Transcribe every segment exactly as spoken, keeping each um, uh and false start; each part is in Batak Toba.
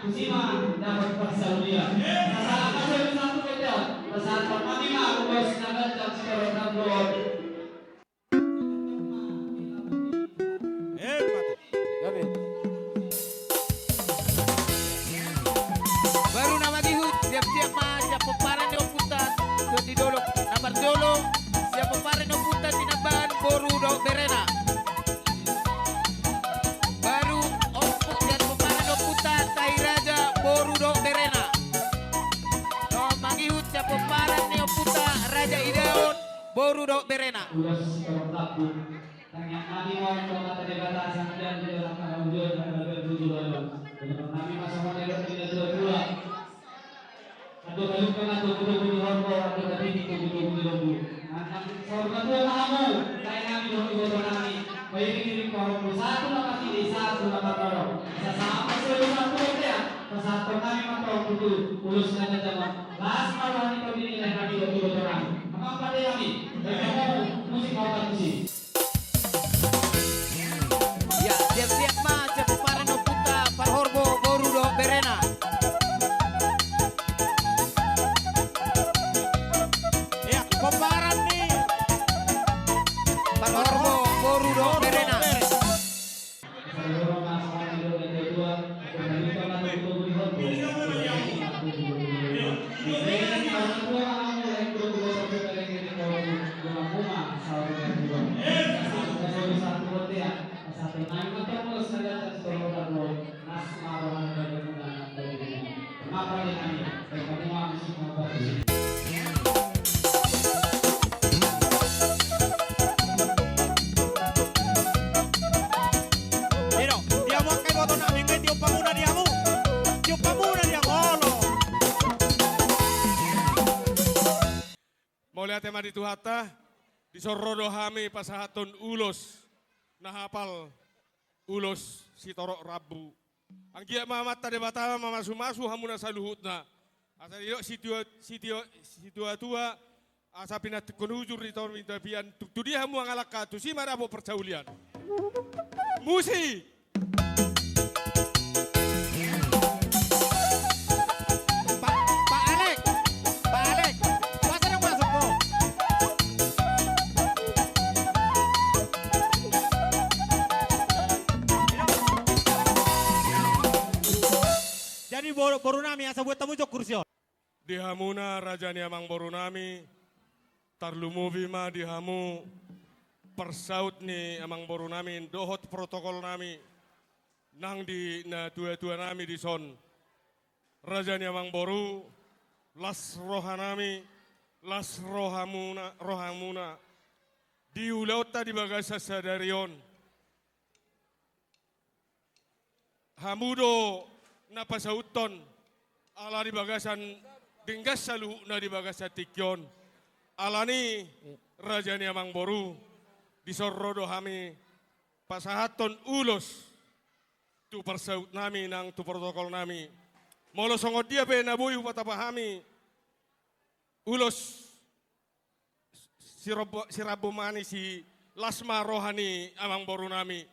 Sima dapat parsaulian. Sasalam ma solu sahat tu bontean. Pasahathon nami ma ulos na ganjang sitorop rambu on. Eh, mate. Gabe. Baru na mangihut, siap-siap ma sian pomparan ni ompunta Tondi Dolok. Na parjolo, sian pomparan ni ompunta Sinambahan, boru dohot berena. Baru ompu, sian pomparan ni ompunta Tahiraja, boru dohot berena. Laho mangihut sian pomparan ni ompunta Raja Idaon, boru dohot berena. Ulos sitorop rambu. Tangiang nami ma tu Amanta Debata, santiang di dalam pangamudion dan dalam tujuh lalu. Tangiang nami ma songon nidok ni natua-tua. Andor halumpang ma togu-togu ni horbo, andor hatiti togu-togu ni lombu. Nang saur matua ma hamu, lae nami dohot iboto nami. Pairing-iring ma horbo, sahat tu na marnini, sahat tu na marnono. Sasalam ma solu sahat tu bontean, pasahathon nami ma antong tutu ulos na ganjang on. Las ma roha ni tondi ni lae nami dohot iboto nami. Amang pande nami, baen hamu musik ma opat tusi. Ia, siap-siap ma sian pomparan ni ompunta parhorbo, boru dohot berena. Ia, pomparan ni parhorbo, boru dohot berena. Ino, di hamu angka iboto nami, nunga tiop hamuna di hamu. Tiop hamuna di hamu, olo. Mauliate ma di Tuhanta, dison ro do hami pasahathon ulos na hapal, ulos sitorop rambu. Anggiat ma Amanta Debata mamasu-masu hamuna saluhutna. Asa didok situa-, situa-, situa-tua, asa pinantikhon hujur di toru ni tapian, tung tu dia hamu mangalangka, tusi ma dapot parsaulian. Musik! Pak, Pak Alek, Pak Alek, masa dong masuk, Bro? Jadi boru, boru nami asa buat tamu jok kursi on. Di hamuna raja ni amang boru nami, tarlumobi ma di hamu parsaut ni amang boru nami dohot protokol nami, nang di natua-tua nami dison. Raja ni amang boru, las roha nami, las rohamuna, rohamuna di ulaonta di bagasan sadari on. Hamu do na pasauthon, ala di bagasan denggan saluhutna di bagasan tingki on. Alani raja ni amang boru, dison ro do hami pasahathon ulos tu parsaut nami nang tu protokol nami. Molo songon dia pe na boi hupatapa hami ulos sirombo-, sirambo manis i, las ma roha ni amang boru nami.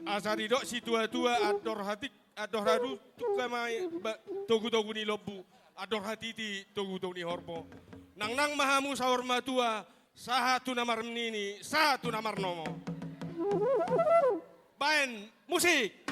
Asa didok situa-tua, andor hati-, andor halumpang ma i ba-, togu-togu ni lombu, andor hatiti togu-togu ni horbo. Nang-nang ma hamu saur matua, sahat tu na marnini, sahat tu na marnono. Baen musik.